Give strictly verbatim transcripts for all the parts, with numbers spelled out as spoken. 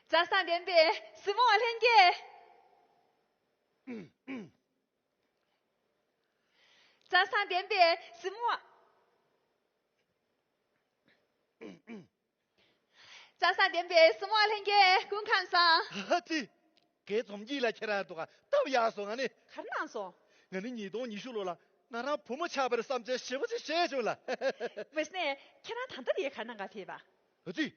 མཛའ་བརྩེ་ལྡན་པའི་གཟིགས་མོ་བ་ལྷན་རྒྱས། མཛའ་བརྩེ་ལྡན་པའི་གཟིགས་མོ་བ། མཛའ་བརྩེ་ལྡན་པའི་གཟིགས་མོ་བ་ལྷན་རྒྱས་སྐུ་ཁམས་བཟང་། ཧ་ཙི། དགེ་རྩོམ་སྐྱིད་ལ་ཁྱེད་རང་འདུག་ག་སྟབས་ཡག་སོང་ང་ནི། ག་རེ་གནང་སོང་། ང་ནི་ཉིས་སྟོང་ཉི་ཤུ་ལོ་ལ་ང་རང་བུ་མོ་ཆགས་པར་བསམ་འཆར་ཞེ་པོ་ཅིག་བཤད་བྱུང་ལ། བེ་སྣེ། ཁྱེད་རང་ད་ལྟ་དེ་ག་རེ་གནང་ག་ཕེབས་པ། ཨ་ཙི།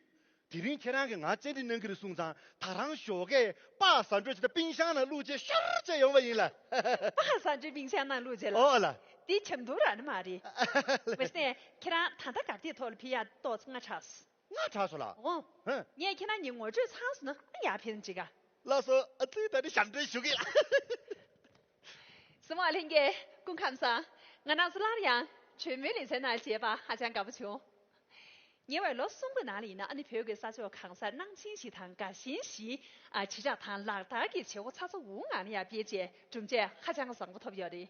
དེ་རིང་ཁྱེད་རང་གིས་ང་བཅར་འདྲི་གནང་གི་རེད་གསུངས་ཙང་ད་རང་ཞོགས་ཀས་སྤགས་ཟ་འགྲོ་བྱས་ཏེ་པིན་ཤང་ནང་བླུགས་བྱས་ཤར་བྱས་ཡོང་བ་ཡིན་ལ། སྤགས་ཟ་འགྲོ་པིན་ཤང་ནང་བླུགས་བྱས་ལ། ཨོ་ལ། འདི་ཆབ་མདོ་རང་ནི་མ་རེད། བེ་སྣེ། ཁྱེད་རང་ད་ལྟ་གར་སྟེགས་ཐོག་ལ་ཕེབས་ཡག་ཏོག་ཙམ་སྔ་དྲགས་སོང་། སྔ་དྲགས་སོང་ལ། འོ། ཧེ། ངས་ཁྱེད་རང་གཉིས་ངོ་སྤྲོད་ཚར་སོང་ན་ཨ་ཡག་ཕེབས་ཅིག་ག་ལགས་སོ། ཨ་ཙི་ད་ནི་ཞབས་འདྲེན་ཞུ་གི་ལ། གཟིགས་མོ་བ་ལྷན་རྒྱས་སྐུ་ཁམས་བཟང་། ང་རང་ཚོ་སླར་ཡང་གྲོས་མོལ་ལེ་ཚན་ནང་མཇལ་བ་ཧ་ཅང་དགའ་པོ་བྱུང་། ཉེ་བའི་ལོ་གསུམ་གྱི་ནང་ལ་ཡིན་ན་ཨ་ནི་བོད་ཀྱི་ས་ཕྱོགས་གང་སར་གནང་སྦྱིན་ཞིག་དང་དགའ་སྦྱིན་ཞིག་ཨ་དྲིལ་བསྒྲགས་དང་ལག་བསྟར་གྱི་བྱེད་སྒོ་ཚ་ཚ་འུར་འུར་ངང་ནས་ཡར་སྤེལ་བྱས་གྲུབ་འབྲས་ཧ་ཅང་བཟང་པོ་ཐོབ་ཡོད་རེད།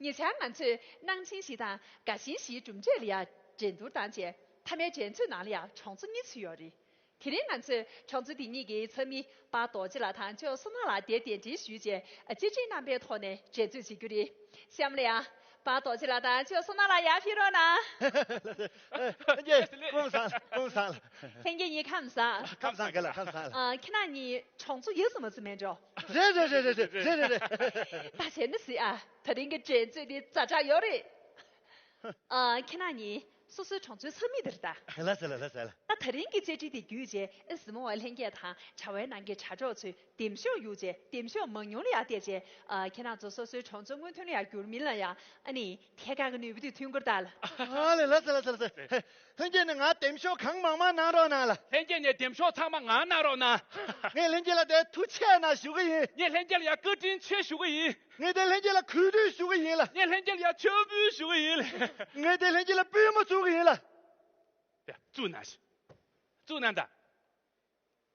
ཉེ་ཆར་ང་ཚོས་གནང་སྦྱིན་ཞིག་དང་དགའ་སྦྱིན་ཞིག་གྲུབ་འབྲས་ལ་ཡང་འགྲན་བསྡུར་བཏང་རྗེས་མཐའ་མའི་འགྲན་རྩོད་ནང་ལ་ཡང་གྲོང་ཚོ་གཉིས་ཚུད་ཡོད་རེད། དེ་རིང་ང་ཚོས་གྲོང་ཚོ་འདི་གཉིས་ཀྱི་ཚོགས་མི་པ་རྡོ་རྗེ་ལགས་དང་ཅོ་བསོད་ནམས་ལགས་དེར་གདན་འདྲེན་ཞུས་རྗེས་བཅར་འདྲི་གནང་པའི་ཐོག་ནས་འགྲན་རྩོད་བྱེད་རྒྱུ་རེད། གཤམ་ལ་ཡང་པ་རྡོ་རྗེ་ལགས་དང་ཅོ་བསོད་ནམས་ལགས་ཡར་ཕེབས་རོགས་གནང་། ལྷན་རྒྱས་སྐུ་ཁམས་བཟང་། སྐུ་ཁམས་བཟང་། ལྷན་རྒྱས་གཉིས་ཁམས་བཟང་། ཁམས་བཟང་། རྒན་ལགས་ཁམས་བཟང་ལགས། ཨ། ཁྱེད་རང་གཉིས་གྲོང་ཚོ་ཡིན་གསུངས་མ་ཚུགས་མེད་འགྲོ། རེད་རེད་རེད། ད་བྱས་ན་སྲིད་ཨ། ད་རིང་གི་འགྲན་རྩོད་འདི་ཛ་དྲག་ཡོད་རེད། ཨ། ཁྱེད་རང་གཉིས་སོ་སོའི་གྲོང་ཚོའི་ས་མིག་འདིར་ལྟ། ལགས་སེ་ལགས། ལགས་སེ་ལགས། ད་ད་རིང་གི་བཅར་འདྲི་འདི་བརྒྱུད་རྗེས་ཨ་གཟིགས་མོ་བ་ལྷན་རྒྱས་དང་དྲ་བའི་ནང་གི་དྲ་གྲོགས་ཚོས་འདེམས་ཤོག་གཡུགས་རྗེས་འདེམས་ཤོག་མང་ཉུང་ལ་ཡར་བལྟས་རྗེས་ཨ། ཁྱེད་རང་ཚོ་སོ་སོའི་གྲོང་ཚོའི་སྔོན་ཐོན་ལ་ཡར་འགྱུར་མིན་ལ་ཡང་ཨ་ནི་ཐད་ཀར་གྱི་ནུས་པ་དེ་ཐོན་ཁུལ་བཏང་ལ། ཨ་ལེ། ལགས་སེ་ལགས་སེ་ལགས་སེ། ལྷན་རྒྱས་ནས་ང་འདེམས་ཤོག་གང་མང་མང་གནང་རོགས་གནང་ལ། ལྷན་རྒྱས་ནས་འདེམས་ཤོག་ཚང་མ་ང་གནང་རོགས་གནང་། ངས་ལྷན་རྒྱས་ལ་དེ་ཐུགས་རྗེ་གནང་ཞུ་གི་ཡིན། ངས་ལྷན་རྒྱས་ལ་ཡང་བཀའ་དྲིན་ཆེ་ཞུ་གི་ཡིན། ངས་དེ་ལྷན་རྒྱས་ལ་གུས་འདུད་ཞུ་གི་ཡིན་ལ། ངས་ལྷན་རྒྱས་ལ་ཡང་མཆོད་འབུལ་ཞུ་གི་ཡིན་ལ། ངས་དེ་ལྷན་རྒྱས་ལ་པུས་མོ་བཙུགས་གི་ཡིན་ལ། ཡ། བཙུགས་གནང་ཞིག་བཙུགས་གནང་དང་།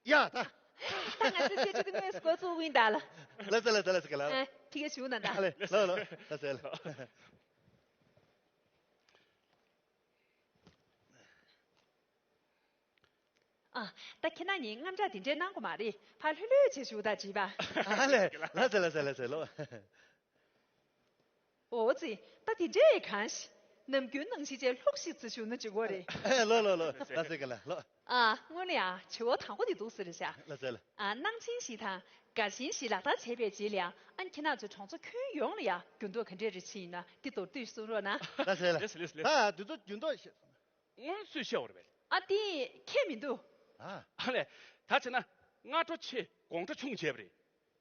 ཡ་ད། ད་ང་ཚོའི་བཅར་འདྲི་དེ་དངོས་སུ་འགོ་བཙུགས་ཀྱི་ཡིན་ད་ལ། ལགས་སེ་ལགས་སེ་ལགས་སེ། རྒན་ལགས། ཨ། ཐིག་གེ་ཞུ་ན་ད། ཨ་ལེ། ལགས་ལགས། ལགས་སེ་ལགས། ཨ། ད་ཁྱེད་རང་གཉིས་དངངས་སྐྲག་དེ་འདྲས་གནང་དགོས་མ་རེད། ཕར་ལྷོད་ལྷོད་བྱས་བཞུགས་དང་བྱིས་པ། ཨ་ལེ། ལགས་སེ་ལགས་སེ་ལགས་སེ་ལགས། འོ་ཙི། ད་དེ་འདྲས་གང་ཞིག་ནམ་རྒྱུན་ནང་བཞིན་བྱས་ལྷུག་ཤིག་ཙི་བཞུགས་ན་འགྲིག་གོ་རེད། ལགས་ལགས་ལགས། ལགས་སེ། རྒན་ལགས། ལགས། ཨ། དངོས་གནས་ཨ། དྲི་བ་དང་པོ་དེ་འདུག་ཟེར་བཞག་ལགས་སེ་ལགས། ཨ། གནང་སྦྱིན་ཞིག་དང་དགའ་སྦྱིན་ཞིག་ལག་བསྟར་བྱས་པའི་རྗེས་ལ་ཡང་ཨ། ཁྱེད་རང་ཚོའི་གྲོང་ཚོ་ཁྱོན་ཡོངས་ལ་ཡང་འགྱུར་ལྡོག་ག་འདྲས་རེ་ཕྱིན་ཡིན་ན་དེ་མདོར་བསྡུས་གསུང་རོགས་གནང་། ལགས་སེ་ལགས། ལགས་སེ་ལགས་སེ་ལགས། ད་དེ་ཚོ་འགྱུར་ལྡོག་ཤ- སྔོན་སུས་བཤད་པ་རེད་པས། ཨ། དེ་ཁྱད་མི་འདུག་ཨ། ཨ་ལས། ད་བྱས་ན་སྔ་དྲོ་ཆེ་དགོང་དྲོ་ཆུང་བྱས་པ་རེད།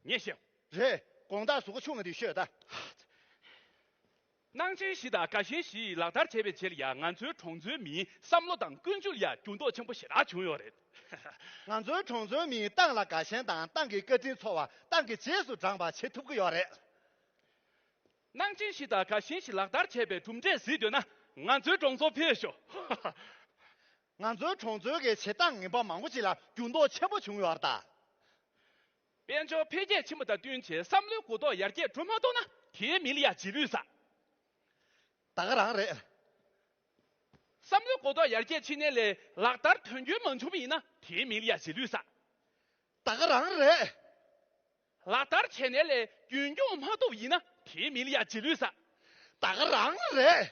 ངས་བཤད། རེད། དགོང་དག་གཟུགས་པོ་ཆུང་བ་དེ་ཤོད་ད། གནང་སྦྱིན་ཞིག་དང་དགའ་སྦྱིན་ཞིག་ལག་བསྟར་བྱས་པའི་རྗེས་ལ་ཡང་ང་ཚོའི་གྲོང་ཚོའི་མིའི་བསམ་བློ་དང་ཀུན་སྤྱོད་ལ་ཡང་འགྱུར་ལྡོག་ཆེན་པོ་ཞེ་དྲག་བྱུང་ཡོད་རེད། ང་ཚོའི་གྲོང་ཚོའི་མིས་ཏང་ལ་དགའ་ཞེན་དང་ཏང་གི་བཀའ་དྲིན་ཚོར་བ་ཏང་གི་རྗེས་སུ་འབྲངས་པ་བྱེད་ཐུབ་ཀྱི་ཡོད་རེད། གནང་སྦྱིན་ཞིག་དང་དགའ་སྦྱིན་ཞིག་ལག་བསྟར་བྱས་པའི་གྲུབ་འབྲས་གཟིགས་འདོད་ན་ང་ཚོའི་གྲོང་ཚོར་ཕེབས་ཤོག་ང་ཚོའི་གྲོང་ཚོའི་གི་བྱེད་སྟངས་ངན་པ་མང་པོ་ཅིག་ལ་འགྱུར་ལྡོག་ཆེན་པོ་བྱུང་ཡོད་རེད་ད། དཔལ་འབྱོར་འཕེལ་རྒྱས་ཕྱིན་པ་དང་བསྟུན་བྱས་བསམ་བློའི་གོ་རྟོགས་ཡར་རྒྱས་འགྲོ་མ་ཐུབ་ན་དེའི་མི་ལ་ཡང་རྗེས་ལུས་ཟ། ད་ག་རང་རེད། བསམ་བློའི་གོ་རྟོགས་ཡར་རྒྱས་ཕྱིན་ནའི་ལས་ལག་བསྟར་དོན་འཁྱོལ་མ་བྱུང་བ་ཡིན་ན་དེའི་མི་ལ་ཡང་རྗེས་ལུས་ཟ། ད་ག་རང་རེད། ལག་བསྟར་བྱས་ནའི་ལས་རྒྱུན་འཁྱོངས་མ་ཐུབ་པ་ཡིན་ན་དེའི་མི་ལ་ཡང་རྗེས་ལུས་ཟ། ད་ག་རང་རེད།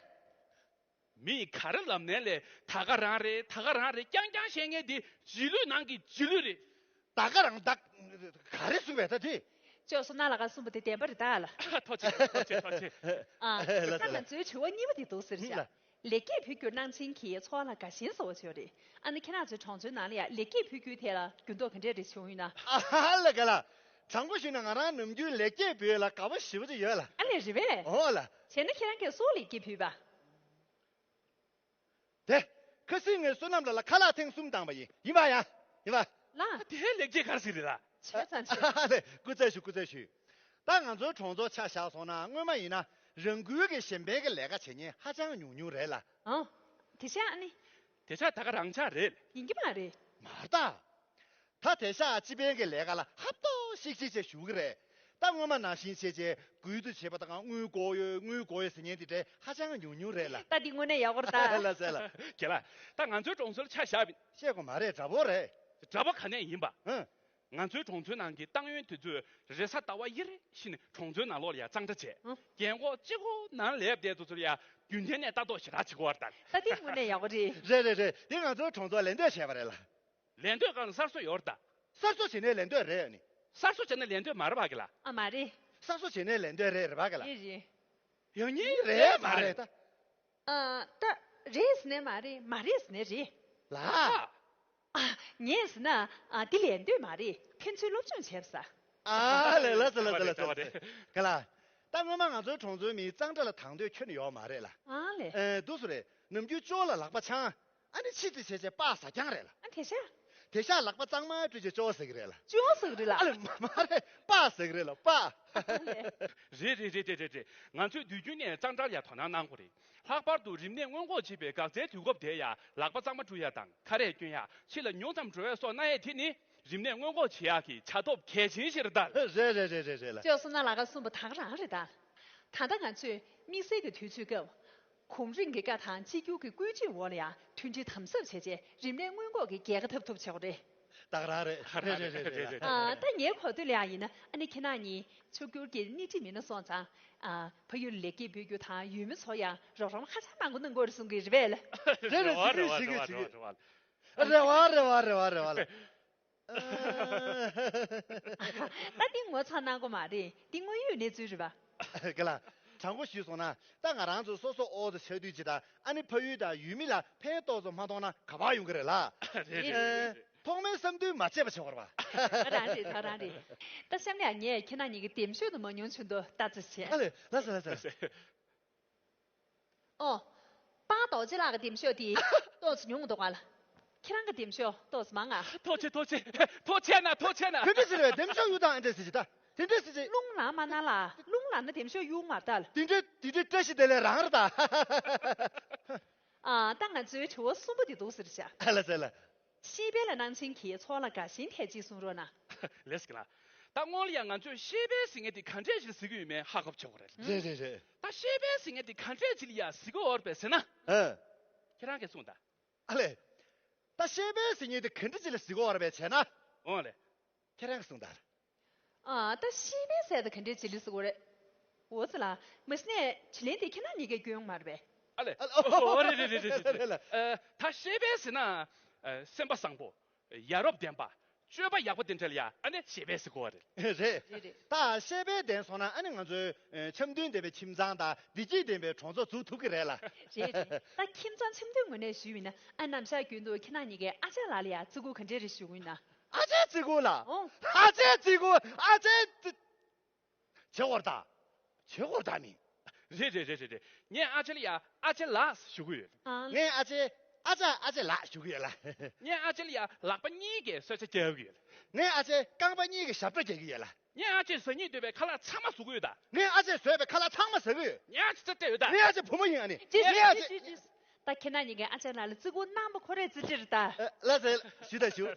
མི་ཡིས་ག་རེ་ལབ་ནའི་ལས་ད་ག་རང་རེད། ད་ག་རང་རེད་རྐྱང་རྐྱང་བཤད་མཁན་དེ་རྗེས་ལུས་ནང་གི་རྗེས་ལུས་རེད། ད་ག་རང་ད་ག་རེ་གསུངས་པས་ད་དེ། ཅོ་བསོད་ནམས་ལགས་ཀྱིས་གསུངས་པ་དེ་བདེན་པ་རེད་ད་ལ། ཐུགས་རྗེ་ཆེ། ཐུགས་རྗེ་ཆེ། ཐུགས་རྗེ་ཆེ། ཨ། ལགས་སོ། ད་ང་ཚོའི་དྲི་བ་གཉིས་པ་དེ་འདུག་ཟེར་བྱ། ལགས། ལེགས་སྐྱེས་ཕུལ་རྒྱུར་གནང་སྦྱིན་གྱིས་ཚོར་བ་ལ་དགའ་ཞེན་བཟོ་བ་བྱས་པ་རེད། ཨ་ནི་ཁྱེད་རང་ཚོའི་གྲོང་ཚོའི་ནང་ལ་ཡང་ལེགས་སྐྱེས་ཕུལ་རྒྱུའི་ཐད་ལ་འགྱུར་ལྡོག་ག་འདྲས་རེ་བྱུང་ཡོད་ན། ཨ་ཧ་ལ་ག་ལ། དྲང་པོ་ཞུས་ན་ང་རང་ནམ་རྒྱུན་ལེགས་སྐྱེས་ཕུལ་ཡ་ལ་དགའ་པོ་ཞེ་པོ་ཅིག་ཡོད་ལ། ཨ་ལས་རེད་པས། འོ་ལ། བྱས་ན་ཁྱེད་རང་གིས་སུར་ལེགས་སྐྱེས་ཕུལ་བ། དེ། ཁ་སང་ངས་བསོད་ནམས་ལགས་ལ་ཁ་ལག་ཐེངས་གསུམ་བཏང་བ་ཡིན། ཡིན་པ་ཡ། ཡིན་པ། ལགས། དེ་ལེགས་སྐྱེས་ག་རེ་ཟེར་རེད་ལ། བྱས་ཙང་བྱས། ཨ་ལས། སྐུ་རྩེད་ཞུ། སྐུ་རྩེད་ཞུ། ད་ང་ཚོའི་གྲོང་ཚོར་ཆ་བཞག་སོང་ན་སྔོན་མ་ཡིན་ན་རང་འགུལ་གྱིས་གཞན་ཕན་གྱི་ལས་ཀ་བྱེད་མཁན་ཧ་ཅང་ཉུང་ཉུང་རེད་ལ། ཨང་། དེ་ཆ་ཨ་ནི། དེ་ཆ་ད་ག་རང་ཆ་རེད། ཡིན་གྱི་མ་རེད། མ་རེད་ད། ད་དེང་སང་སྤྱི་ཕན་གྱི་ལས་ཀ་ལ་ཧབ་ཏོག་ཤིག་ཤིག་བྱས་ཞུགས་ཀྱི་རེད། ད་སྔོན་མ་ནང་བཞིན་བྱས་བྱས་གུས་བཏུད་བྱེད་པ་དང་དངུལ་དགོས་ཡོད་དངུལ་དགོས་ཡོད་ཟེར་མཁན་དེ་འདྲའི་ཧ་ཅང་ཉུང་ཉུང་རེད་ལ། ད་འདི་དངོས་གནས་ཡག་པོ་རེད་ད། ལགས་སེ་ལགས། རྒན་ལགས། ད་ང་ཚོའི་གྲོང་ཚོར་ཆ་བཞག་པ་ཡིན། བཤད་དགོས་མ་རེད། དྲ་འབུ་རེད། དྲ་འབུ་ག་ནས་ཡིན་པ། ཧུམ། ང་ཚོའི་གྲོང་ཚོའི་ནང་གི་ཏང་ཡོན་དེ་ཚོས་རེས་གཟའ་ཟླ་བ་ཡེ་རེ་བཞིན་གྲོང་ཚོའི་ནང་ལོགས་ལ་ཡ་གཙང་སྦྲ་བྱས། ཨང་། རྒན་འཁོགས་གཅིག་པོ་ནང་སླེབས་བསྡད་དུས་ཚོད་ལ་ཡ་རྒྱུན་ལྡན་ནས་ལྟ་རྟོག་ཞེ་དྲག་བྱེད་ཀྱི་ཡོད་རེད་ད། ད་དེ་དངོས་གནས་ཡག་པོ་རེད། རེད་རེད་རེད། དེ་ང་ཚོའི་གྲོང་ཚོར་ལེན་འདོད་བྱས་པ་རེད་ལ། ལེན་འདོད་གང་ལ་གསར་བཟོ་ཡོད་རེད་ད། གསར་བཟོ་བྱས་ནས་ལེན་འདོད་རེད་ཨ་ནི། གསར་བཟོ་བྱས་ནས་ལེན་འདོད་མ་རེད་པ་གི་ལ། ཨ་མ་རེད། གསར་བཟོ་བྱས་ནས་ལེན་འདོད་རེད་རེད་པ་གི་ལ། རེད་རེད། ཡང་ཉིན་རེད་མ་རེད་ད། ཨ། ད་རེད་ཟེར་ནས་མ་རེད། མ་རེད་ཟེར་ནས་རེད། ལ། ཨ། ངས་ཟེར་ན། ཨ། འདི་ལེན་འདོད་མ་རེད། ཕན་ཚུན་སློབ་སྦྱོང་བྱས་པ་ས། ཨ་ལས། ལགས་སོ་ལགས་སོ་ལགས་སོ། ག་ལ། ད་སྔོན་མ་ང་ཚོའི་གྲོང་ཚོའི་མིས་གཙང་སྦྲ་ལ་དང་དོད་ཁྱོན་ནས་ཡོད་མ་རེད་ལ། ཨ་ལས། ཨེ། འདུག་སེ་རེད། ནམ་རྒྱུན་ཅོག་ལ་ལག་པ་འཆང་། ཨ་ནི་ཕྱི་དེ་བྱས་བྱས་པགས་ཟ་རྐྱང་རེད་ལ། ཨ། དེ་ཤ། དེ་ཤ་ལག་པ་གཙང་མ་བཀྲུས་བྱས་ཅོག་ཟ་གི་རེད་ལ། ཅོག་ཟ་གི་རེད་ལ། ཨ་ལས། མ་མ་རེད། པགས་ཟ་གི་རེད་ལ། པགས། རེད་རེད་རེད་རེད་རེད། ང་ཚོས་དུས་རྒྱུན་ནས་གཙང་སྦྲ་ལ་ཡ་དོ་སྣང་གནང་དགོས་རེད། ལྷག་པར་དུ་རིམས་ནད་སྔོན་འགོག་བྱེད་པའི་འགག་རྩའི་དུས་སྐབས་དེ་ཡ་ལག་པ་གཙང་མ་བཀྲུ་ཡ་དང་ཁ་རས་གྱོན་ཡ། ཕྱི་ལ་ཉུང་ཙམ་འགྲོ་ཡ་སོགས་གནང་ཡ་དེ་ནི་རིམས་ནད་སྔོན་འགོག་བྱེད་ཡག་གི་བྱ་སྟོབས་གལ་ཆེན་ཞིག་རེད་ད། རེད་རེད་རེད་རེད་རེད་ལ། ཅོག་བསོད་ནམས་ལགས་ཀྱིས་གསུངས་པ་ད་ག་རང་རེད་ད། ད་ལྟ་ང་ཚོས་དམིགས་བསལ་གྱི་དུས་ཚོད་སྐབས། གོང་རིམ་གྱི་བཀའ་དང་གཅིག་གྱུར་གྱི་བཀོད་ཇུས་འོག་ལ་ཡང་མཐུན་སྒྲིལ་དམ་ཟབ་བྱས་རྗེས་རིམས་ནད་སྔོན་འགོག་གི་རྒྱལ་ཁ་ཐོབ་ཐུབ་བྱེད་དགོས་རེད། ད་ག་རང་རེད། རེད་རེད་རེད་རེད་རེད། ཨ། ད་ངའི་གོ་ཐོས་ལ་ཡང་ཡིན་ན་ཨ་ནི་ཁྱེད་རང་གཉིས་ཕྱུག་འགྱུར་གྱི་སྣེ་ཁྲིད་མི་སྣ་སོང་ཙང་། ཨ། ཕ་ཡུལ་ལ་ལེགས་སྐྱེས་འབུལ་རྒྱུ་དང་ཡུལ་མི་ཚོར་ཡང་རོགས་རམ་ཧ་ཅང་མང་པོ་གནང་དགོས་རེད་གསུང་གི་རེད་པས། རེད་རེད། རེད་བ་རེད་བ་རེད་བ་རེད་བ་རེད་བ། རེད་བ་རེད་བ་རེད་བ་རེད་བ་ལ། ད་འདི་ངོ་ཚ་གནང་དགོས་མ་རེད། འདི་དངོས་ཡོད་གནས་ཚུལ་རེད་པ། ག་ལ། དྲང་པོ་ཞུས་སོང་ན་ད་ང་རང་ཚོ་སོ་སོ་ཨོ་ཙི་ཆགས་དུས་ཅི་ད་ཨ་ནི་ཕ་ཡུལ་དང་ཡུལ་མི་ལ་ཕན་ཏོག་ཙམ་མ་གཏོང་ན་ག་པར་ཡོང་གི་རེད་ལ། རེད་རེད་རེད། ཐོག་མའི་བསམ་འདུན་མ་བརྗེད་པ་བྱེད་དགོས་རེད་པ། ད་རང་རེད། ད་རང་རེད། ད་གཤམ་ལ་ངས་ཁྱེད་རང་གཉིས་ཀྱི་འདེམས་ཤོག་དུ་མ་ཉུང་ཆུང་དུ་ལྟ་ཙམ་བྱས། ཨ་ལས། ལགས་སོ་ལགས་སོ། ཨོ། པཱ་རྡོ་རྗེ་ལགས་ཀྱི་འདེམས་ཤོག་དེ་ཏོག་ཙམ་ཉུང་འདུག་ག་ལ། ཁྱེད་རང་གི་འདེམས་ཤོག་ཏོག་ཙམ་མང་ང་། ཐུགས་རྗེ་ཆེ། ཐུགས་རྗེ་ཆེ། ཐུགས་རྗེ་ཆེ་ན། ཐུགས་རྗེ་ཆེ་ན། དེ་འདྲ་ཟེར་བས་འདེམས་ཤོག་གཡུག་སྟངས་ཨེ་འདྲ་ཟེར་གྱི་ད། དེ་འདྲ་ཟེར་གྱི། རླུང་ལངས་མ་གནང་ལ། རླུང་ལངས་ན་འདེམས་ཤོག་གཡུག་མ་ད་ལ། དེ་འདྲ་དེ་འདྲ་བཀྲ་ཤིས་བདེ་ལེགས་རང་རེད་ད། ཨ། ད་ང་ཚོའི་དྲི་བ་གསུམ་པ་དེ་འདུག་ཟེར་བྱ། ཨ་ལ་ཟེར་ལ། ཤེས་དཔལ་ལ་སྣང་ཆེན་གྱིས་ཚོགས་ལ་དགའ་ཞེན་ཐེབས་ཅིག་གསུང་རོགས་གནང་། ལགས་སོ་ལགས། ད་སྔོན་ལ་ཡང་ང་ཚོས་ཤེས་དཔལ་ཟེར་མཁན་དེ་ག་འདྲས་ཞིག་ཟེར་གྱི་ཡོད་མེད་ཧ་གོ་བ་བྱེད་དགོས་རེད། རེད་རེད་རེད། ད་ཤེས་དཔལ་ཟེར་མཁན་དེ་ག་འདྲས་ཅིག་ལ་ཡ་ཟེར་གྱི་ཡོད་རེད་པས་ཟེར་ན། ཨ། ཁྱེད་རང་གིས་གསུངས་དང་། ཨ་ལས། ད་ཤེས་དཔལ་ཟེར་མཁན་དེ་ག་འདྲས་ཅིག་ལ་ཟེར་གྱི་ཡོད་རེད་པས་བྱས་ན། འོང་ལས། ཁྱེད་རང་གིས་གསུངས་དང་། ཨ། ད་ཤེས་དཔལ་ཟེར་དེ་ག་འདྲས་ཅིག་ལ་ཟེར་གྱི་ཡོད་རེད། འོ་ཙི་ལ། མ་གཞི་ནས་དྲིས་ལན་དེ་ཁྱེད་རང་གཉིས་ཀས་སྐྱོན་ཡོང་མ་རེད་པས། ཨ་ལས། ཨ་ལས། ཨོ་རེད་རེད་རེད་རེད་རེད། རེད་ལ། ཨ། ད་ཤེས་དཔལ་ཟེར་ན། ཨ། སེམས་པ་བཟང་པོ། ཡ་རབས་ལྡན་པ། སྤྱོད་པ་ཡག་པོ་དེ་འདྲ་ལ་ཡ་ཨ་ནི་ཤེས་དཔལ་ཟེར་གྱི་ཡོད་རེད། རེད། རེད་རེད། ད་ཤེས་དཔལ་ལྡན་སོང་ན་ཨ་ནི་ང་ཚོའི་ཨ་འཆམ་མཐུན་ལྡན་པའི་ཁྱིམ་ཚང་དང་བདེ་སྐྱིད་ལྡན་པའི་གྲོང་ཚོ་འཛུགས་ཐུབ་ཀྱི་རེད་ལ། རེད་རེད། ད་ཁྱིམ་ཚང་འཆམ་མཐུན་ངོས་ནས་ཞུས་ཡིན་ན་ཨ་ནམ་ཞག་རྒྱུན་དུ་ཁྱེད་རང་གཉིས་ཀས་ཨ་ཅག་ལགས་ལ་ཡ་བརྩི་བཀུར་ག་འདྲས་རེ་ཞུ་གི་ཡིན་ན། ཨ་ཅག་བརྩི་བཀུར་ལ། ཨོ། ཨ་ཅག་བརྩི་བཀུར། ཨ་ཅག་བརྩི། བྱེད་དགོས་རེད་ད། བྱེད་དགོས་རེད་ད་ནི། རེད་རེད་རེད་རེད་རེད། ངས་ཨ་ཅག་ལ་ཡ་ཨ་ཅག་ལགས་ཞུ་གི་ཡོད། ཨ། ངས་ཨ་ཅག་ཨ་ཅག་ཨ་ཅག་ལགས་ཞུ་གི་ཡོད་ལ། ངས་ཨ་ཅག་ལ་ཡ་ལག་པ་གཉིས་ཀྱིས་གསོལ་ཇ་རྒྱག་གི་ཡོད་ལ། ངས་ཨ་ཅག་རྐང་པ་གཉིས་ཀྱིས་ཞབས་བྲོ་རྒྱག་གི་ཡོད་ལ། ངས་ཨ་ཅག་ཟ་སྙིང་འདོད་པའི་ཁ་ལག་ཚང་མ་བཟོ་གི་ཡོད་ད། ངས་ཨ་ཅག་བཟོས་པའི་ཁ་ལག་ཚང་མ་ཟ་གི་ཡོད། ངས་ཨ་ཅག་རྩེ་རྩེ་ཡོད་ད། ངས་ཨ་ཅག་བུ་མོ་ཡིན་ཨ་ནི། ཅི་ངས་ཨ་ཅག་ཅི་ཅི། ད་ཁྱེད་རང་གཉིས་ཀས་ཨ་ཅག་ལགས་ལ་བརྩི་བཀུར་གནང་པ་ཁོ་རའི་རྩེ་གྲས་རེད་ད། ཨ། ལགས་སེ། ཞུ་དང་ཞུ།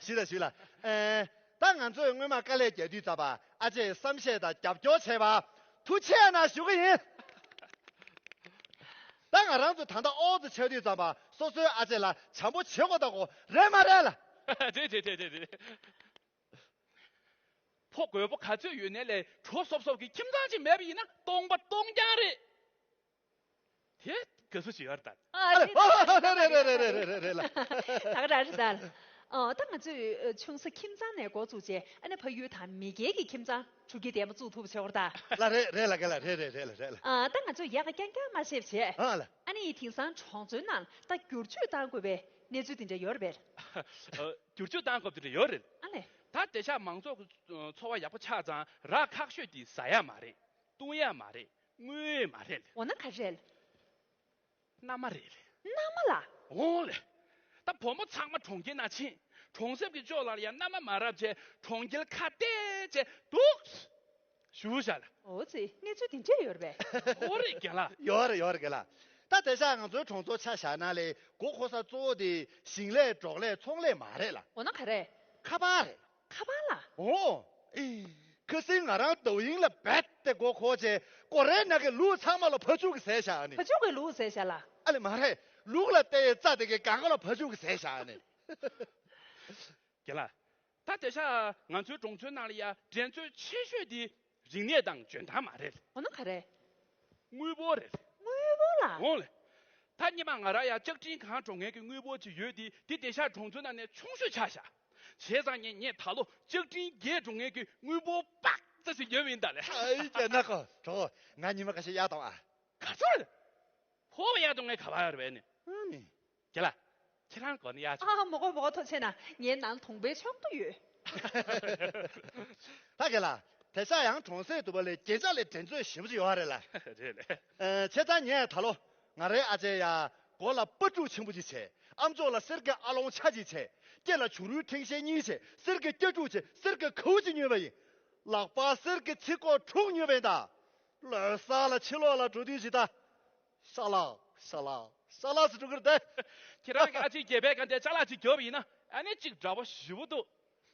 ཞུ་དང་ཞུ་ལ། ཨེ། ད་ང་ཚོས་སྔོན་མ་དཀའ་ལས་རྒྱག་དུས་ཙམ་པ་ཨ་ཅེས་བསམ་ཤེས་དང་རྒྱབ་སྐྱོར་བྱས་པ་ཐུགས་རྗེ་ཆེ་ན་ཞུ་གི་ཡིན། ད་ང་རང་ཚོ་ད་ལྟ་ཨོ་ཙི་ཆགས་དུས་ཙམ་པ་སོ་སོའི་ཨ་ཅེ་ལ་བྱམས་པོ་བྱེད་དགོས་ད་གོ། རེད་མ་རེད་ལ། རེད་རེད་རེད་རེད་རེད། ཕོ་རྒོད་པོ་ག་ཚོད་ཡོད་ནའི་ལས་གྲོ་སོབ་སོབ་ཀྱི་ཁྱིམ་ཚང་ཅིག་མེད་པ་ཡིན་ན་སྟོང་པ་སྟོང་རྐྱང་རེད། དེ་དགའ་བསུ་ཞིག་ཡོད་རེད་ད། ཨ། རེད་རེད་རེད་རེད་རེད་རེད་ལ། ད་ག་རང་རེད་ད། ཨ། ད་ང་ཚོས་ཆུང་ས་ཁྱིམ་ཚང་ནས་འགོ་བཙུགས་བྱས་ཨ་ནི་ཕ་ཡུལ་དང་མི་སྒེར་གྱི་ཁྱིམ་ཚང་ཕྲུ་གུ་ལྡན་པ་བཙུགས་ཐུབ་པ་བྱེད་དགོས་རེད་ད། ལ་རེད་རེད་ལ། ག་ལ་རེད་རེད་རེད་ལ་རེད་ལ། ཨ། ད་ང་ཚོས་ཡག་ག་རྐྱང་རྐྱང་མ་བཤད་བྱས། ཨ་ལ། ཨ་ནི་དེང་སང་གྲོང་ཚོའི་ནང་ད་བསྒྱུར་བཅོས་གཏང་དགོས་པའི་གནས་ཚུལ་དེ་འདྲ་ཡོད་རེད་པས། ཨ། བསྒྱུར་བཅོས་གཏང་དགོས་དེ་འདྲ་ཡོད་རེད། ཨ་ལས། ད་དེང་སང་མང་ཚོགས་ཀྱི་འཚོ་བ་ཡག་པོ་ཆགས་ཙང་ར་ཁག་ཤོས་དེ་ཟ་ཡ་མ་རེད། བཏུང་ཡ་མ་རེད། རྔོ་ཡ་མ་རེད། འོ་ན་ག་རེ་རེད། མནའ་མ་རེད། མནའ་མ་ལ། འོང་ལེ། ད་བུ་མོ་ཚང་མ་གྲོང་ཁྱེར་ནང་ཕྱིན། གྲོང་གསེབ་ཀྱི་ཕྱོགས་ལ་ཡང་མནའ་མ་མ་རག་བྱས་གྲོང་ཁྱེར་ཁ་གཏད་བྱས་འདུག་ཞུ་བཞག་ལ། འོ་ཙི། གནས་ཚུལ་དེ་འདྲས་ཡོད་རེད་པས། འོ་རེད་རྒན་ལགས། ཡོད་རེད་ཡོད་རེད་རྒན་ལགས། ད་དེང་སང་ང་ཚོའི་གྲོང་ཚོ་ཆ་བཞག་ན་ལས་མགོ་འཁོར་ས་གཙོ་བོ་དེ་ཞིང་ལས་འབྲོག་ལས་ཚོང་ལས་མ་རེད་ལ། འོ་ན་ག་རེ། ཁ་པར་རེད། ཁ་པར་ལ། འོ། ཨེ། ཁ་སང་ང་རང་ཏོའུ་ཡིང་ལ་རྦད་དེ་མགོ་འཁོར་བྱས་ཀོ་རེ་ནང་གི་ལུག་ཚང་མ་ལ་ཕ་ཕྱུགས་ཀྱིས་ཟས་བཞག་ནི། ཕ་ཕྱུགས་ཀྱིས་ལུག་ཟས་བཞག་ལ། ཨ་ལས་མ་རེད། ལུག་ལ་བལྟས་ཡས་རྩྭ་དེ་གའི་སྒང་ག་ལ་ཕ་ཕྱུགས་ཀྱིས་ཟས་བཞག་ནི། རྒན་ལགས། ད་ ད་དེང་སང་ང་ཚོའི་གྲོང་ཚོའི་ནང་ལ་ཡ་འགྲན་རྩོད་ཆེ་ཤོས་དེ་རིག་གནས་དང་འཇོན་ཐང་མ་རེད། འོ་ན་ག་རེ། དངུལ་འབོར་རེད། དངུལ་འབོར་ལ། འོང་ལེ། ད་སྔོན་མ་ང་རང་ཡ་ལྕགས་ཀྲིན་གང་འགྲོ་མཁན་གྱི་དངུལ་འབོར་ཅིག་ཡོད་དེ། དེ་དེང་སང་གྲོང་ཚོའི་ནང་ནས་ཆུང་ཤོས་ཆགས་ཤག་བྱས་ཙང་ངས་ངས་ད་ལོ་ལྕགས་ཀྲིན་བརྒྱད་འགྲོ་མཁན་གྱི་དངུལ་འབོར་པག་ཙམ་ཞིག་ཉོས་པ་ཡིན་ད་ལེ། ཨ་ཡི་ཅེ་ན་ཁོ་གྲོགས། ང་ཉི་མ་ཁ་ཤས་གཡར་བཏང་ཨ། ག་ཚོད་རེད། ཕོ་བ་གཡར་གཏོང་མཁན་ག་པར་ཡོད་རེད་ནི། ཨ་ནི། རྒན་ལགས། ཁྱེད་རང་སྒོ་ནས་གཡར་ཆོག་ཨ་མོ་གོ་མོ་གོ་ཐུགས་རྗེ་གནང་། ངའི་ནང་དུང་པའི་ཕྱོགས་སུ་ཡོད། ད་རྒན་ལགས། དེང་སང་ཡང་གྲོང་གསེབ་དུ་བ་ལས་རྒྱན་ཆ་ལས་འགྲན་རྩོད་ཞེ་པོ་ཅིག་ཡོད་རེད་ལ། རེད་ལེ། ཨ་བྱས་ཙང་ངས་ད་ལོ་ང་རའི་ཨ་ཅེ་ཡ་མགོ་ལ་སྤ་ཕྲུག་ཆེན་པོ་ཅིག་བྱས། ཨམ་ཅོག་ལ་གསེར་གྱི་ཨ་ལོང་ཆ་ཅིག་བྱས། སྐེ་ལ་བྱུ་རུའི་འཕྲེང་ཤེལ་གཉིས་བྱས། གསེར་གྱི་སྐྱ་ཕྲུག་བྱས། གསེར་གྱི་གའུ་ཅིག་ཉོས་པ་ཡིན། ལག་པ་གསེར་གྱི་ཚིགས་ཁོག་དྲུག་ཉོས་པ་ཡིན་ད། ལོ་གསར་ལ་ཕྱི་ལོགས་ལ་འགྲོ་དུས་ཅིག་ད། ཤ་ལག་ཤ་ལག་ཤ་ལག་ཟེར་འགྲོ་གི་རེད་དེ། ཁྱེད་རང་གི་ཨ་ཅེ་རྒྱལ་པོའི་སྒང་དེ་ཅ་ལག་ཅིག་རྒྱོབ་པ་ཡིན་ན་ཨ་ནི་ཅིག་འདྲ་པོ་ཞེ་པོ་འདུག་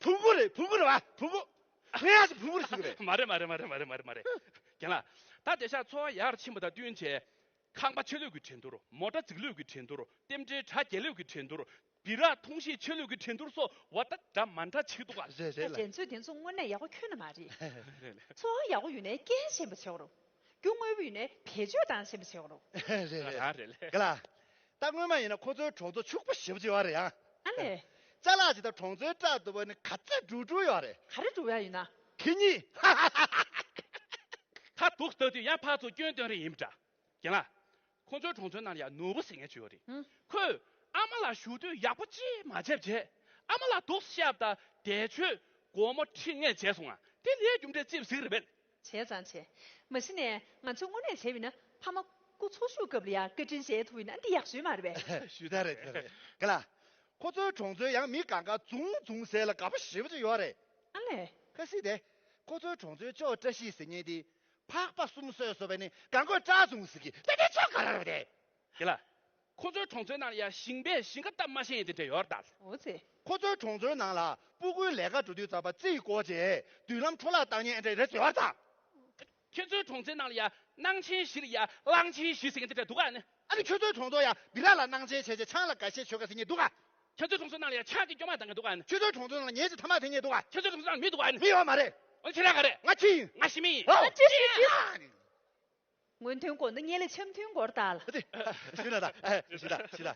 བུ་གུ་རེད། བུ་གུ་རེད་བ། བུ་གུ། ངས་ཨ་ཅེ་བུ་གུ་རེད་ཟེར་གི་རེད། མ་རེད་མ་རེད་མ་རེད་མ་རེད་མ་རེད་མ་རེད། རྒན་ལགས། ད་དེང་སང་འཚོ་བ་ཡག་རུ་ཕྱིན་པ་དང་བསྟུན་བྱས། ཁང་པ་ཆེ་ལོས་ཀྱི་འགྲན་བསྡུར། མོ་ཊ་རྫིག་ལོས་ཀྱི་འགྲན་བསྡུར། རྟེན་འབྲེལ་དྲ་རྒྱས་ལོས་ཀྱི་འགྲན་བསྡུར། སྦི་རག་འཐུང་བཞེས་ཆེ་ལོས་ཀྱི་འགྲན་བསྡུར་སོགས་འོ་ད་འདྲ་མ་འདྲ་བྱེད་འདུག་ག་རེད་རེད་ད་ལ། འགྲན་རྩོད་དེ་ཚོ་དངོས་གནས་ཡག་པོ་ཁྱོན་ནས་མ་རེད། འཚོ་བ་ཡག་པོ་ཡོད་ནའི་རྐྱེན་ཞན་པ་བྱེད་དགོས་རེད། རྒྱུ་དངོས་པོ་ཡོད་ནའི་བེད་སྤྱོད་བཏང་ཞན་པ་བྱེད་དགོས་རེད། རེད་རེད། རང་རེད་ལེ། ག་ལ། ད་སྔོན་མ་ཡིན་ན་ཁོ་ཚོའི་གྲོང་ཚོ་ཕྱུག་པོ་ཞེ་པོ་ཅིག་ཡོད་རེད་ཡ། ཨ་ལས། ཅ་ལག་ཅིག་ད་གྲོང་ཚོའི་བཀྲ་འདུག་པ་ནི་ག་ཚད་འགྲུབ་འགྲུབ་ཡོད་རེད། ག་རེ་འགྲུབ་ཡ་ཡོད་ན། ཁེ་གཉིས། ད་སྡུག་ལྟ་དུས་ཡང་ཕར་ཚུར་སྐྱོན་སྟོན་རེ་ཡིན་པ་འདྲ། རྒན་ལགས། ཁོ་ཚོའི་གྲོང་ཚོའི་ནང་ལ་ཡང་ནོར་བུ་ཟེར་མཁན་ཅིག་ཡོད་རེད། ཧུམ། ཁོས་ཨ་མ་ལགས་བཞུགས་དུས་ཡག་པོ་ཅིག་མ་བྱས་བྱས། ཨ་མ་ལགས་འདུག་སེ་བཤད་པ་དང་དེ་ཆོས་སྒོར་མོ་ཁྲི་ལྔ་བྱས་སོང་ང་། དེ་ལས་རྒྱུ་འབྲས་ཅི་ཟིག་རེད་པས། བྱས་ཙང་བྱས། མ་གཞི་ནས་ང་ཚོས་དངོས་གནས་བྱས་པ་ཡིན་ན་ཕ་མ་སྐུ་འཚོ་བཞུགས་སྐབས་ལ་ཡང་བཀའ་དྲིན་བཞེས་ཐུབ་པ་ཡིན་ན་འདི་ཡག་ཤོས་མ་རེད་པས། ཞུ་དག་རེད་དེ་རེད། ག་ལ། ཁོ་ཚོའི་གྲོང་ཚོའི་ཡང་མི་གང་ག་འཛུམ་འཛུམ་ཟེར་ལ་དགའ་པོ་ཞེ་པོ་ཅིག་ཡོད་རེད། ཨ་ལས། ཁ་སྲིད་དེ། ཁོ་ཚོའི་གྲོང་ཚོའི་ཅོག་བཀྲ་ཤིས་ཟེར་མཁན་དེ། ཕག་པ་གསུམ་གསོས་སོང་བས་ནི་གང་གོ་བཀྲ་བཟུང་ཟེར་གི་ད་དེ་ཅོག་ག་ར་རེད་དེ། དེ་ལ། ཁོ་ཚོའི་གྲོང་ཚོའི་ནང་ལ་ཡ་ཞིང་པས་ཞིང་ཁ་བཏབ་མ་ཤེས་ཡིན་དེ་འདྲ་ཡོད་རེད་ད། འོ་ཙི། ཁོ་ཚོའི་གྲོང་ཚོའི་ནང་ལ་སྤུ་གུའི་ལས་ཀ་འགྲོ་དུས་ཙམ་པ་རྩིས་བསྐོར་རྗེས་མདུན་ལམ་འཕྲོ་བརླག་བཏང་ཉེན་འདྲ་རེད་ཟེར་བ་ཙང་། ཁྱོད་ཚོའི་གྲོང་ཚོའི་ནང་ལ་ཡ་གླང་ཆེན་བཞི་ལ་ཡ་གླང་ཆེན་བཞི་ཟེར་མཁན་དེ་འདྲ་འདུག་ག་ནི། ཨ་ནི་ཁྱོད་ཚོའི་གྲོང་ཚོ་ཡ་སྦི་རག་ལ་གླང་ཆེན་བྱས་རྗེས་ཆང་ལ་འགའ་ཤས་མཆོད་ག་ཟེར་མཁན་འདུག་ག་ཁྱོད་ཚོའི་གྲོང་ཚོའི་ནང་ལ་ཡ་ཆང་གི་སྐྱོ་མ་བཏང་མཁན་འདུག་ག་ནི། ཁྱོད་ཚོའི་གྲོང་ཚོའི་ནང་ལ་ཉེས་ཀྱི་ཐ་མག་འཐེན་མཁན་འདུག་ག་ཁྱོད་ཚོའི་གྲོང་ཚོའི་ནང་ལ་མི་འདུག་ག་ནི། མི་ཡོད་མ་རེད། འོ་ཁྱེད་རང་ག་རེད། ང་ཁྱི་ཡིན། ང་ཤི་མི་ཡིན། ཨོ། ཅི་ཞིག་ཅི། སྔོན་ཐོན་སྐོར་འདི་ངས་ལས་འཆམ་མཐུན་སྐོར་ལྟ་ལ། ཨ་ཙི། ཞུ་ན་ད། ཨ། ཞུ་ད་ཞུ་ད།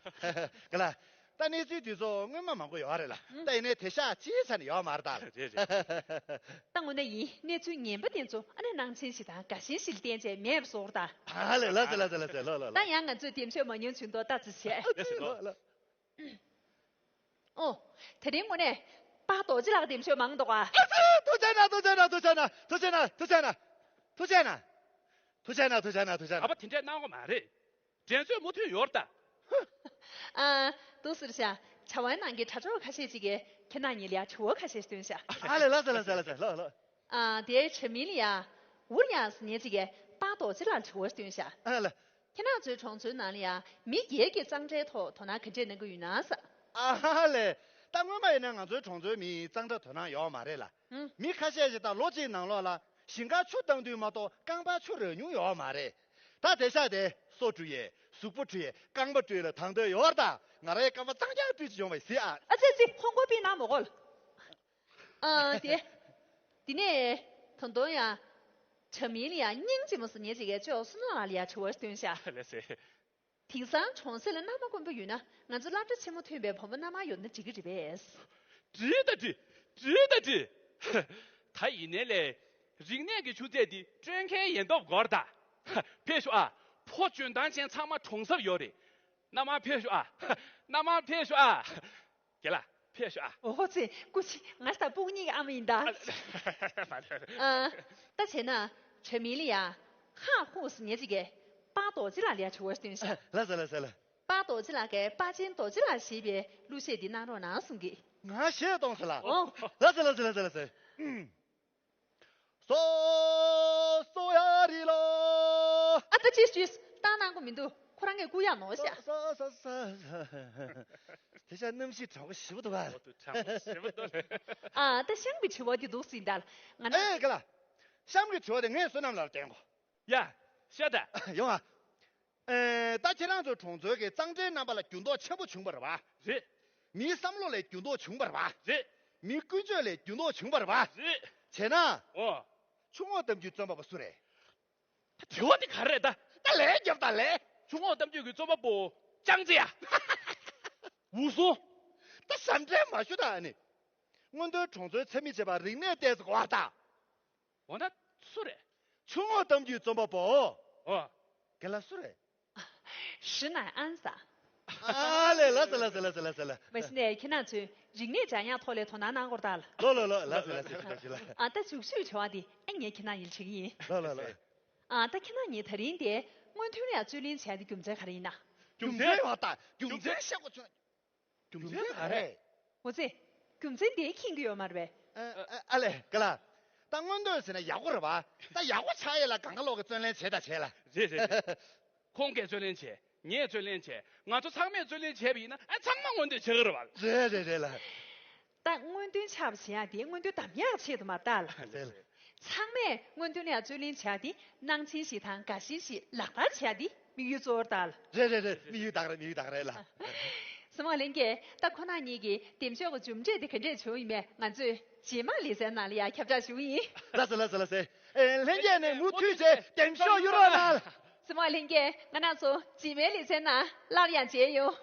ག་ལ། ད་གནས་ཚུལ་དེ་ཚོ་སྔོན་མ་མང་པོ་ཡོད་རེད་ལ། ཨང་། ད་ཡིན་ནའི་དེང་སང་ཅིའི་ཆ་ནས་ཡོད་མ་རེད་ད། རེད་རེད། ད་དངོས་གནས་ཡིན། གནས་ཚུལ་ངན་པ་དེ་ཚོ་ཨ་ནི་གླང་ཆེན་ཞིག་དང་དགའ་ཞེན་ཞིག་ལ་བརྟེན་བྱས་མེད་པ་བཟོ་འདྲ་ད། ཨ་ལས། ལགས་སེ་ལགས་སེ་ལགས་སེ། ལོ་ལོ་ལོ། ད་ཡང་ང་ཚོས་འདེམས་ཤོག་མ་ཉོས་བྱུང་དོ་ལྟ་ཙི་བྱས། ཨ་ཙི། ལོ་ལོ། ཨོ། དེ་རིང་དངོས་གནས་པཱ་རྡོ་རྗེ་ལགས་འདེམས་ཤོག་མང་འདུག་ག་ཨ་ཙི། ཐུགས་རྗེ་གནང་། ཐུགས་རྗེ་གནང་། ཐུགས་རྗེ་གནང་། ཐུགས་རྗེ་གནང་། ཐུགས་རྗེ་གནང་། ཐུགས་རྗེ་གནང་། ཐུགས་རྗེ་གནང་། ཐུགས་རྗེ་གནང་། ཨ་ཕ་དེ་འདྲས་གནང་དགོས་མ་རེད། འགྲན་རྩོད་མུ་མཐུད་ཡོད་རེད་ད། ཨ། འདུག་ཟེར་ཤག་བྱ་བའི་ནང་གི་དྲ་གྲོགས་ཁ་ཤས་ཅིག་གིས་ཁྱེད་རྣམ་གཉིས་ལ་ཡ་དྲི་བ་ཁ་ཤས་བཏོན་ཤག་ཨ་ལས། ལགས་སེ་ལགས་སེ་ལགས་སེ། ལོ་ལོ། ཨ། དེའི་དྲ་མིང་ལ་ཡ། འུར་ཡ་ཟེར་མཁན་ཅིག་གིས་པཱ་རྡོ་རྗེ་ལགས་ལ་དྲི་བ་བཏོན་ཤག་ཨ་ལས། ཁྱེད་རང་ཚོའི་གྲོང་ཚོའི་ནང་ལ་ཡ་མི་སྒེར་གྱི་གཙང་སྦྲའི་ཐོག་དོ་སྣང་ག་འདྲས་གནང་གི་ཡོད་ན་ཟེར། ཨ་ཧ་ལས། ད་སྔོན་མ་ཡིན་ན་ང་ཚོའི་གྲོང་ཚོའི་མིས་གཙང་སྦྲ་དོ་སྣང་ཡོད་མ་རེད་ལ། ཨང་། མི་ཁ་ཤས་ཤིག་ད་ལོ་གཅིག་ནང་ལོགས་ལ་ཞིང་ཁར་ཆུ་བཏང་དུས་མ་གཏོགས་རྐང་པར་ཆུ་རག་མྱོང་ཡོད་མ་རེད། ད་དེང་སང་དེ་སོ་བཀྲུ་ཡས། གཟུགས་པོ་བཀྲུ་ཡས། རྐང་པ་བཀྲུ་ཡས་ལ་དང་དོད་ཡོད་རེད་ད། ང་རའི་རྐང་པ་གཙང་རྐྱང་བཀྲུས་ཅིག་ཡོང་བ་ཡིན་ཟེར་ཨ། ཨ་ཙི་ཙི། ཧོང་ཀོང་པི་ནང་མོ་གོ་ལ། ཨ། དེ། དེ་ནས་ད་དུང་ཡང་དྲ་མིང་ལ་ཡང་སྙིང་རྗེ་མོ་ཟེར་མཁན་ཅིག་གིས་ཅོག་བསོད་ནམས་ལགས་ལ་ཡང་དྲི་བ་བཏོན་ཤག་ལགས་སེ། དེང་སང་གྲོང་གསེབ་ལ་མནའ་མ་དཀོན་པོ་ཡོད་ན་ང་ཚོ་སློབ་གྲྭ་ཆེན་མོ་ཐོན་པའི་བུ་མོ་མནའ་མ་ཡོད་ན་འགྲིག་གི་རེད་པས། འགྲིག་ད་འགྲིག་འགྲིག་ད་འགྲིག་ད་ཡིན་ནའི་ལས། རིག་གནས་ཀྱི་ཆུ་ཚད་འདི་སྤྲོད་མཁན་ཡན་སྟོབས་དགོས་རེད་ད། ཕེབས་ཤོག་ཨ། ཕོ་འཇོན་ཐང་ཅན་ཚང་མ་གྲོང་གསེབ་ཡོད་རེད། མནའ་མ་ཕེབས་ཤོག་ཨ། མནའ་མ་ཕེབས་ཤོག་ཨ། རྒན་ལགས་ཕེབས་ཤོག་ཨ། ཨོ་ཙི། སྐུ་མཁྱེན། ང་ད་སྤུ་གུ་གཉིས་ཀྱི་ཨ་མ་ཡིན་ད། མ་རེད། ཨ། ད་བྱས་ན་དྲ་མིང་ལ་ཡ་ཧ་ཧུ་ཟེར་མཁན་ཅིག་གིས་པཱ་རྡོ་རྗེ་ལགས་ལ་ཡ་དྲི་བ་བཏོན་ཤག་ལགས་སེ་ལགས་སེ་ལགས། པཱ་རྡོ་རྗེ་ལགས་ཀྱིས་པཱ་ཅན་རྡོ་རྗེ་ལགས་ཞེས་པའི་གླུ་གཞས་འདི་གནང་རོགས་གནང་གསུང་གི། ང་གཞས་གཏོང་ཟེར་ལགས། ཨོ། ལགས་སེ་ལགས་སེ་ལགས་སེ་ལགས་སེ། ཨུམ། སོ་སོ་ཡ་རི་ལོ། ཨ་ད་ཅིས་ཅིས་བཏང་གནང་གི་མི་འདུག་ཁོ་རང་གིས་བསྐུར་ཡག་ནོར་ཤག་སོ་སོ་སོ། དེང་སང་གནམ་གཤིས་གྲང་པོ་ཞེ་པོ་འདུག་ག་འོ་དུ་གྲང་པོ་ཞེ་པོ་འདུག་ཨ། ད་གཤམ་གྱི་དྲི་བ་འདི་འདུག་ཟིན་ད། ང་ན། ཨེ་ག་ལ། གཤམ་གྱི་དྲི་བ་དེ་ངས་བསོད་ནམས་ལགས་ལ་བསྟན་གོ། ཡ། བཤད་ད། ཡོང་ཨ། ཨེ། ད་ཁྱེད་རང་ཚོའི་གྲོང་ཚོའི་གི་གཙང་སྦྲའི་རྣམ་པ་ལ་འགྱུར་ལྡོག་ཆེན་པོ་བྱུང་བ་རེད་པ། རེད། མིའི་བསམ་བློ་ལ་འགྱུར་ལྡོག་བྱུང་བ་རེད་པ། རེད། མི་ཀུན་སྤྱོད་ལས་རྒྱུ་ནོར་བྱུང་བ་རེད་པ། རེད། བྱས་ན། ཨོ། ཆུ་ངོགས་གཏམ་རྒྱུད་རྩོམ་པ་པོ་སུ་རེད། ད་དྲི་བ་དེ་ག་རེ་རེད་ད། ད་ལན་རྒྱོབ་ད་ལན། ཆུ་ངོགས་གཏམ་རྒྱུད་ཀྱི་རྩོམ་པ་པོ་ཅང་ཙེ་ཡ། འུ་སུ། ད་ཞབས་འདྲེན་མ་ཞུ་ད་ཨ་ནི། སྔོན་ཐོན་གྲོང་ཚོའི་འཚེ་མེད་ཅེས་པ་རིག་གནས་ལྟས་སུ་གོ་བ་ད། འོ་ན་སུ་རེད། ཆུ་ངོགས་གཏམ་རྒྱུད་རྩོམ་པ་པོ། ཨོ། རྒན་ལགས་སུ་རེད། ཞི་ནའི་ཨན་ས། ཨ་ལེ་ལ་ས་ལ་ས་ལ་ས་ལ་ས་ལ། མ་གཞི་ནས་ཁྱེད་རང་ཚོས་རིག་གནས་འཇམ་དབྱངས་ཐོག་ལས་དོ་སྣང་གནང་སྐོར་དང་ལ། ལོ་ལོ་ལོ་ལ་ས་ལ་ས་ལ་ས་ལ། ཨ་ད་འཇུག་ཤུགས་བྱ་བ་འདི་ཨ་ངས་ཁྱེད་རང་ཡིན་བྱེད་ཀྱི་ཡིན། ལོ་ལོ་ལོ། ཨ་ད་ཁྱེད་རང་ངས་ད་རིང་དེ་སྔོན་ཐོན་ལ་རྩོད་ལེན་བྱས་ཏེ་རྒྱུ་མཚན་ག་རེ་ཡིན་ན། རྒྱུ་མཚན་ཡོད་ད་རྒྱུ་མཚན་བཤད་དགོས་བྱུང་། རྒྱུ་མཚན་ག་རེ། འོ་ཙི། རྒྱུ་མཚན་དེ་མཁྱེན་གྱི་ཡོད་མ་རེད་པས། ཨ་ཨ་ལེ་ག་ལ། ད་མངོན་འདོད་ཟེར་ན་ཡག་པོ་རེད་པ། ད་ཡག་པོ་ཆགས་ཡས་ལ་གང་ག་ལོག་གི་རྩོད་ལེན་བྱེད་ད་བྱེད་ལ། རེད་རེད་རེད། ཁོང་གིས་རྩོད་ལེན་བྱས། ངས་རྩོད་ལེན་བྱས། ང་ཚོ་ཚང་མས་རྩོད་ལེན་བྱས་པ་ཡིན་ན་ཨ་ཚང་མ་མངོན་འདོད་བྱེད་ཀྱི་རེད་པ། རེད་རེད་རེད་ལ། ད་མངོན་འདོད་ཆགས་པ་བྱེད་ཡག་དེ་མངོན་འདོད་གདམ་ཡག་ཆེད་དུ་མ་རེད་ལ། རེད་ལ། ཚང་མས་མངོན་འདོད་ལ་རྩོད་ལེན་བྱས་ཏེ་གནང་ཆེན་ཞིག་དང་དགའ་ཞེན་ཞིག་ལག་བསྟར་བྱས་ཏེ་དམིགས་ཡུལ་གཙོ་བོར་བལྟ་ལ། རེད་རེད་རེད། དམིགས་ཡུལ་དག་རེད། དམིགས་ཡུལ་དག་རེད་ལ། གཟིགས་མོ་ལྷན་རྒྱས། ད་ཁོ་ན་གཉིས་ཀྱི་འདེམས་ཤོག་གི་མཇུག་འབྲས་དེ་ག་འདྲས་བྱུང་ཡིན་མེད་ང་ཚོས་རྗེས་མ་ལེ་ཚན་ནང་ལ་ཡང་ཁྱབ་བསྒྲགས་ཞུ་གི་ཡིན། ལགས་སོ་ལགས་སོ་ལགས་སོ། ཨེ་ལྷན་རྒྱས་ནས་མུ་མཐུད་བྱས་འདེམས་ཤོག་གཡུག་རོགས་གནང་། གཟིགས་མོ་ལྷན་རྒྱས། ང་རང་ཚོ་རྗེས་མའི་ལེ་ཚན་ནང་སླར་ཡང་མཇལ་ཡོང་།